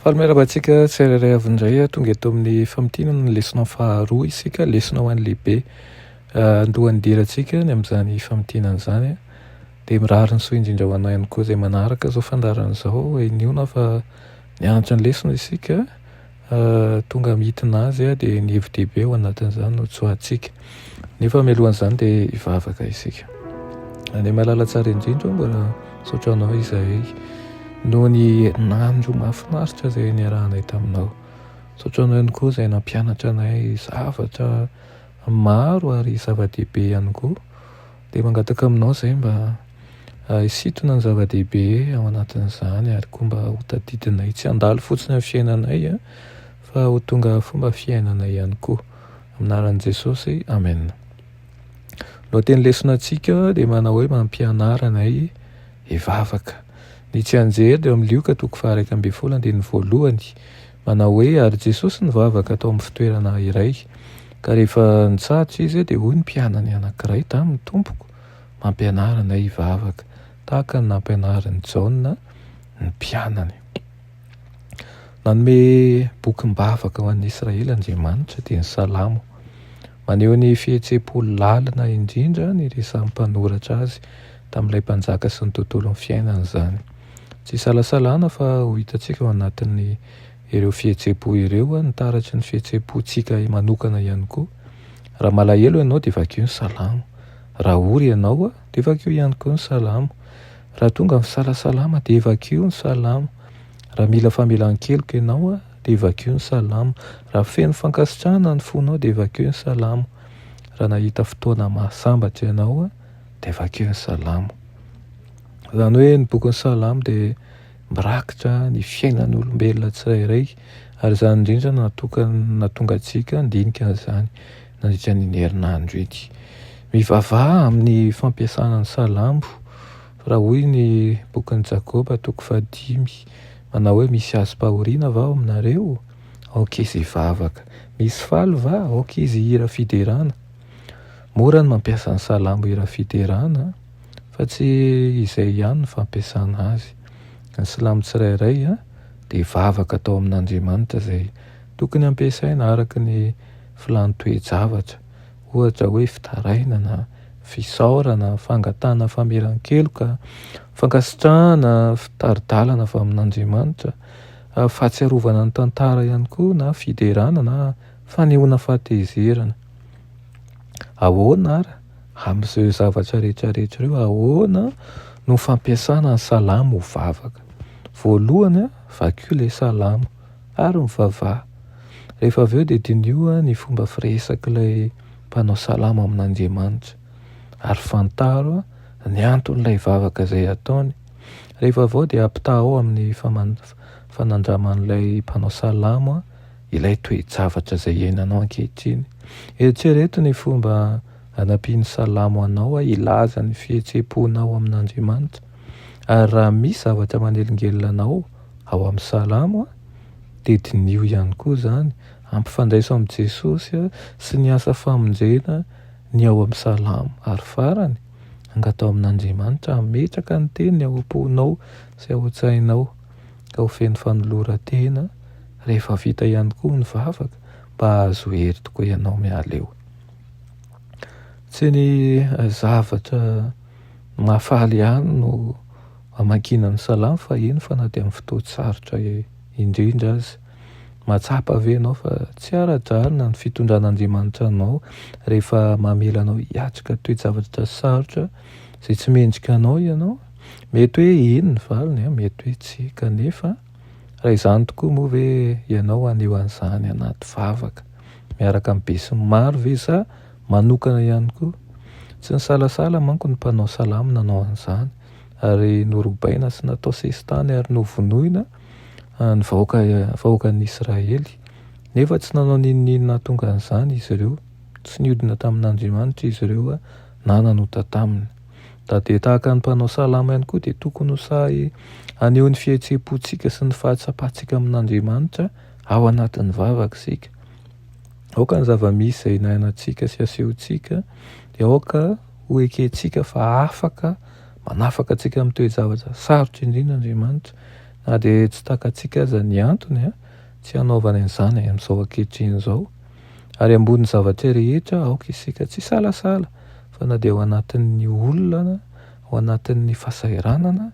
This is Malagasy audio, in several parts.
Faly miarahaba antsika tsirairay avy indray tonga eto amin'ny famintinana ny lesona faharoa isika, lesona ho an'ny lehibe. Alohan'ny hidirantsika ny amin'izany famintinana izany dia mirary ny soa indrindra ho anao ihany koa izay manaraka izao fandaharana izao. Inoana fa nianatra ny lesona isika, tonga mihitina azy dia ny hevi-dehibe ao anatin'izany no tsoahantsika. Nefa mialohan'izany dia hivavaka isika. Any malala tsara indrindra mbola misaotra anao izahay noho ny herinandro mahafinaritra izay niarahanay taminao. Misaotra anao ihany koa izay nampianatra anay zavatra maro ary zava-dehibe ihany koa. Dia mangataka aminao izay mba hisintona ny zava-dehibe ao anatin'izany ary koa mba ho tadidinay tsy handalo fotsiny amin'ny fiainanay fa ho tonga fomba fiainanay ihany koa. Amin'ny anaran'i Jesosy, Amen. Lohateny lesona antsika dia manao hoe mampianara anay hivavaka. Ny tsianjery dia ao amin'ny Lioka toko faha-11 andininy voalohany. Manao hoe ary Jesosy nivavaka tao amin'ny fitoerana iray. Ka rehefa nitsahatra izy dia hoy ny mpianany anankiray taminy, Tompoko, mampianara anay hivavaka, tahaka ny nampianarin'i Jaona ny mpianany. Nanome bokim-bavaka ho an'ny Israely Andriamanitra, dia ny Salamo. Maneho ny fihetseham-po lalina indrindra ny resahan'ny mpanoratra azy tamin'ilay mpanjaka sy ny tontolon'ny fiainany izany. Tsy isalasalana fa ho hitantsika ao anatin'ny ireo fihetseham-po ireo ny taratry ny fihetseham-pontsika manokana ihany koa. Raha malahelo ianao dia vakio ny Salamo. Raha ory ianao dia vakio ihany koa ny Salamo. Raha tonga ny fisalasalama dia vakio ny Salamo. Raha mila famelan-keloka ianao dia vakio ny Salamo. Raha feno fankasitrahana ny fonao dia vakio ny Salamo. Raha nahita fotoana mahasambatra ianao dia vakio ny Salamo. Izany hoe ny bokin'ny Salamo dia mirakitra ny fiainan'olombelona tsirairay ary izany indrindra no nahatonga antsika handinika an'izany nandritra ny herinandro iny. Mivavaha amin'ny fampiasana ny Salamo. Raha hoy ny bokin'i Jakoba toko fahadimy, manao hoe misy azom-pahoriana va ao aminareo? Aoka izy hivavaka. Misy faly va? Aoka izy hihira fiderana. Mora ny mampiasa ny salamo hira fiderana, fa tsy izay ihany ny fampiasana azy. Ny silamo tsirairay dia vavaka atao amin'Andriamanitra izay tokony hampiasaina araka ny filàn'ny toe-javatra. ohatra hoe fitarainana, fisaorana, fangatahana famelan-keloka, fankasitrahana, fitari-dalana avy amin'Andriamanitra, fahatsiarovana ny tantara ihany koa na fiderana na fanehoana fahatezerana. Ahoana ary amin'izao zavatra rehetra rehetra ireo, ahoana no fampiasana ny salamo ho vavaka? Voalohany, vakio ilay salamo. Ary mivavaha. Rehefa avy eo dia diniho ny fomba firesak'ilay mpanao salamo amin'Andriamanitra, ary fantaro ny anton'ilay vavaka izay ataony. Rehefa avy eo dia ampitahao amin'ny fanandraman'ilay mpanao salamo ilay toe-javatra izay iainanao ankehitriny. Eritrereto ny fomba anampian'ny salamo anao hilaza ny fihetseham-ponao amin'Andriamanitra. Ary raha misy zavatra manelingelina anao, Ao amin'ny Salamo dia diniho ihany koa izany, ampifandraiso amin'i Jesosy sy ny asa famonjena ny ao amin'ny Salamo. Ary farany, angataho amin'Andriamanitra hametraka ny teniny ao am-ponao sy ao an-tsainao, ka ho feno fanoloran-tena rehefa vita ihany koa ny vavaka mba hahazo hery tokoa ianao miala eo. Tsy ny zavatra mahafaly ihany no Hamakiana ny Salamo fa eny fa na dia amin'ny fotoan-tsarotra indrindra aza. Mahatsapa ve ianao fa tsy ara-drariny ny fitondran'Andriamanitra anao rehefa mamela anao hiatrika toe-javatra sarotra izay tsy mendrika anao ianao? Mety hoe eny ny valiny, mety hoe tsia. Kanefa, raha izany tokoa moa ve ianao haneho an'izany anaty vavaka miaraka amin'ny besinimaro ve sa manokana ihany koa? Tsy nisalasala manko ny mpanao salamo nanao an'izany. ary norobaina sy natao sesitany ary novonoina ny vahoaka vahoakan'ny Israely. Nefa tsy nanao n'inon'inona hahatonga an'izany izy ireo. Tsy niodina tamin'Andriamanitra izy ireo na nanota taminy. Na dia tahaka ny mpanao salamo ihany koa dia tokony ho sahy haneho ny fihetseham-pontsika sy ny fahatsapantsika amin'Andriamanitra ao anatin'ny vavaka isika. Aoka ny zava-misy izay inainantsika sy asehontsika dia aoka ho ekentsika fa afaka manafaka antsika amin'ny toe-javatra sarotra indrindra Andriamanitra. Na dia tsy takatsika aza ny antony tsy hanaovany an'izany amin'izao ankehitriny izao. Ary ambonin'ny zavatra rehetra, aoka isika tsy hisalasala fa na dia ao anatin'ny olana, ao anatin'ny fahasahiranana,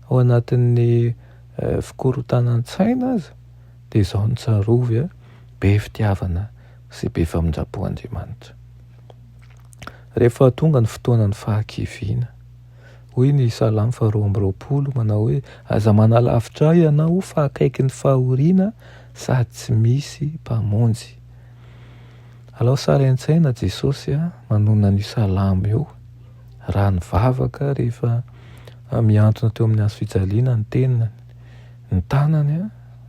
ao anatin'ny fikorontanan-tsaina aza, dia izao no tsarovy, be fitiavana sy be famindram-po Andriamanitra. Rehefa tonga ny fotoanan'ny fahakiviana, hoy ny Salamo faharoa amby roapolo manao hoe, Aza manalavitra ahy ianao fa akaiky ny fahoriana sady tsy misy mpamonjy. Alao sary an-tsaina Jesosy manonona an'io salamo io raha nivavaka rehefa mihantona teo amin'ny hazo fijaliana ny tenany, ny tanany,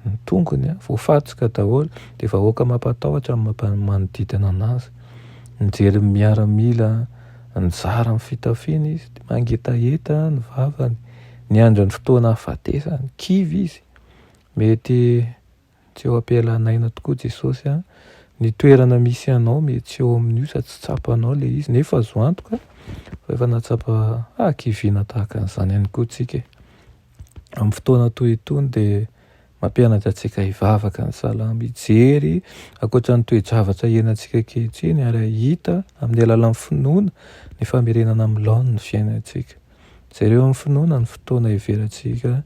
ny tongony, voafatsoka daholo, dia vahoaka mampatahotra ny manodidina anazy. Nijery ny miaramila nizara ny fitafiany izy, dia mangetaheta ny vavany, niandry ny fotoana hahafatesany, kivy izy. Mety tsy eo am-pialan'aina tokoa Jesosy an! Ny toerana misy anao mety tsy eo amin'io sady tsy tsapanao ilay izy, nefa azo antoka fa efa nahatsapa hakiviana tahaka an'izany ihany koa tsika e. Amin'ny fotoana toy itony dia mampianatra antsika hivavaka ny salamo, hijery ankoatra ny toe-javatra iainantsika ankehitriny ary hahita amin'ny alalan'ny finoana ny famerenana amin'ny laoniny ny fiainantsika. Jereo amin'ny finoana ny fotoana hiverentsika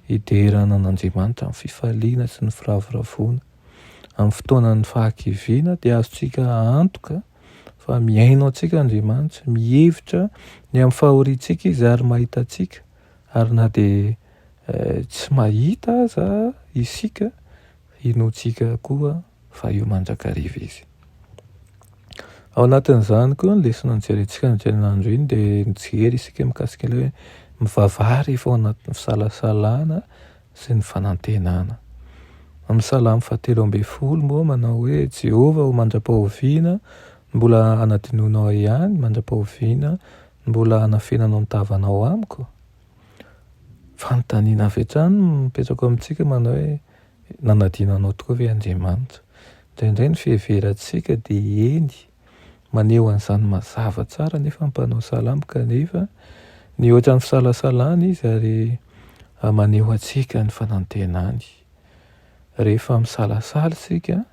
hiderana an'Andriamanitra amin'ny fifaliana sy ny firavoravoana. Amin'ny fotoanan'ny fahakiviana dia azontsika antoka fa mihaino antsika Andriamanitra, mihevitra ny amin'ny fahoriantsika Izy ary mahita antsika, ary na dia tsy mahita aza isika, inoantsika koa fa eo mandrakariva Izy. Ao anatin'izany koa ny lesona nojerentsika ny herinandro iny dia nijery isika mikasika ilay hoe mivavaha rehefa ao anatin'ny fisalasalana sy ny fanantenana. Amin'ny salamo fahatelo ambin'ny folo moa manao hoe Jehovah ô mandra-pahoviana no mbola hanadinoanao ahy ihany, mandra-pahoviana no mbola hanafenanao ny tavanao amiko? Fanontaniana avy hatrany no mipetraka ao amintsika manao hoe nanadino anao tokoa ve Andriamanitra? Indraindray ny fiheverantsika dia eny, maneho an'izany mazava tsara anefa ny mpanao salamo kanefa nihoatra ny fisalasalana izy ary maneho antsika ny fanantenany. Rehefa misalasala isika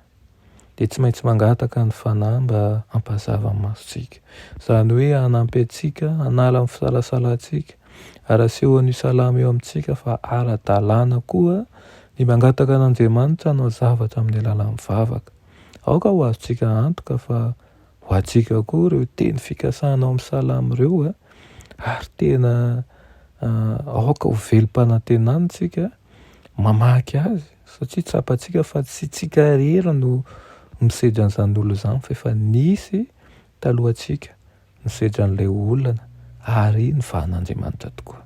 dia tsy maintsy mangataka ny Fanahy mba hampazava ny masontsika. Izany hoe hanampy antsika hanala ny fisalasalantsika ary asehon'io salamo io amintsika fa ara-dalàna koa ny mangataka an'Andriamanitra hanao zavatra amin'ny alalan'ny vavaka. Aoka ho azontsika antoka fa ho antsika koa ireo teny fikasana ao amin'ny salamo ireo ary tena aoka ho velom-panantenana isika mamaky azy satria tsapantsika fa tsy tsika irery no misedra an'izany olona izany fa efa nisy talohantsika nisedra an'ilay olana ary nivahan'Andriamanitra tokoa.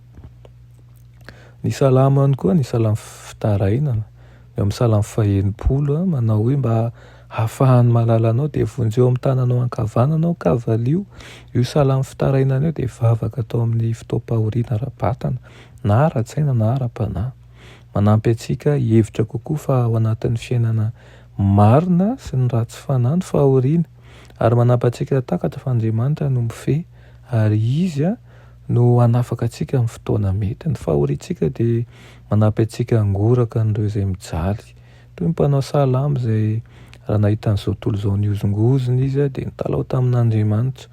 Ny salamo ihany koa, ny salamo fitarainana, eo amin'ny salamo fahenimpolo manao hoe mba hahafahany mahalala anao dia vonjeo amin'ny tananao ankavanana aho ka valio. Io salamo fitarainana io dia vavaka atao amin'ny fotoam-pahoriana ara-batana na ara-tsaina na ara-panahy. Manampy antsika hihevitra kokoa fa ao anatin'ny fiainana marina sy ny ratsy fanahy ny fahoriana, ary manampy antsika hahatakatra fa Andriamanitra no mifehy ary Izy no hanafaka antsika amin'ny fotoana mety. Ny fahoriantsika dia manampy antsika hangoraka an'ireo izay mijaly. Toy ny mpanao salamo izay raha nahita an'izao tontolo izao nihozongozona izy dia nitalaho tamin'Andriamanitra.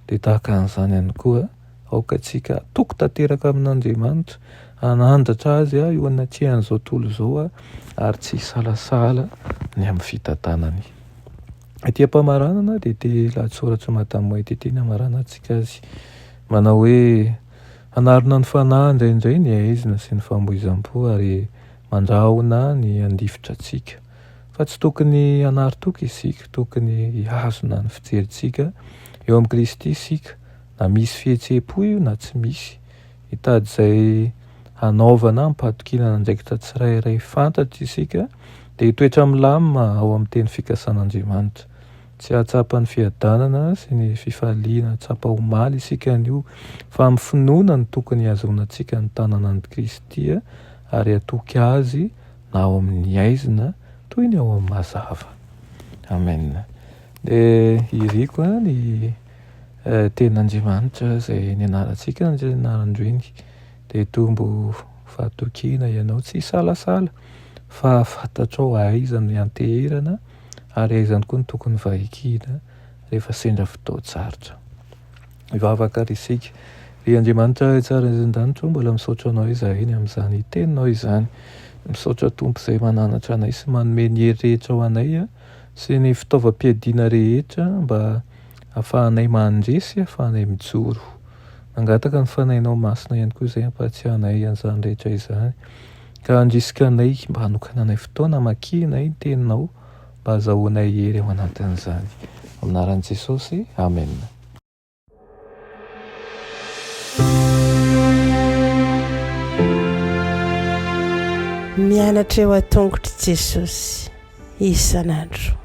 Dia tahaka an'izany ihany koa. Aoka isika hatoky tanteraka amin'Andriamanitra, hanandratra Azy eo anatrehan'izao tontolo izao ary tsy hisalasala ny amin'ny fitantanany. Ety am-pamaranana dia ity lahatsoratr'i Madame White ity no hamaranantsika azy. Manao hoe, Hanarona ny fanahy indraindray ny haizina sy ny famoizam-po ary mandrahona ny handifotra antsika. Fa tsy tokony hanary toky isika, tokony hihazona ny fijerintsika eo amin'i Kristy isika Na misy fihetseham-po io na tsy misy. Hitady izay hanaovana amim-pahatokiana ny andraikitra tsirairay fantatra isika, dia hitoetra milamina ao amin'ny teny fikasan'Andriamanitra. Tsy hahatsapa ny fiadanana sy ny fifaliana tsapa omaly isika anio, fa amin'ny finoana no tokony hihazonantsika ny tananan'i Kristy ary hatoky Azy na ao amin'ny haizina toy ny ao amin'ny mazava. Amen. Dia iriko ny Tenin'Andriamanitra izay nianarantsika ny anarandro iny dia hitombo. fahatokiana ianao, tsy hisalasala fa fantatrao aiza no hianteherana ary aiza ihany koa no tokony vakiana rehefa sendra fotoan-tsarotra. Hivavaka ary isika. Ry Andriamanitra Ray tsara any an-danitra ô, mbola misaotra Anao izahay ny amin'izany Teninao izany. Misaotra Tompo izay mananatra anay sy manome ny hery rehetra ho anay sy ny fitaovam-piadiana rehetra mba ahafahanay mandresy, ahafahanay mijoro. Mangataka ny Fanahinao Masina ihany koa izay hampahatsiahy anay an'izany rehetra izany ka handrisika anay mba hanokananay fotoana hamakianay ny Teninao mba hazahoanay hery ao anatin'izany. Amin'ny anaran'i Jesosy, Amena. Mianatra eo an-tongotr'i Jesosy isan'andro.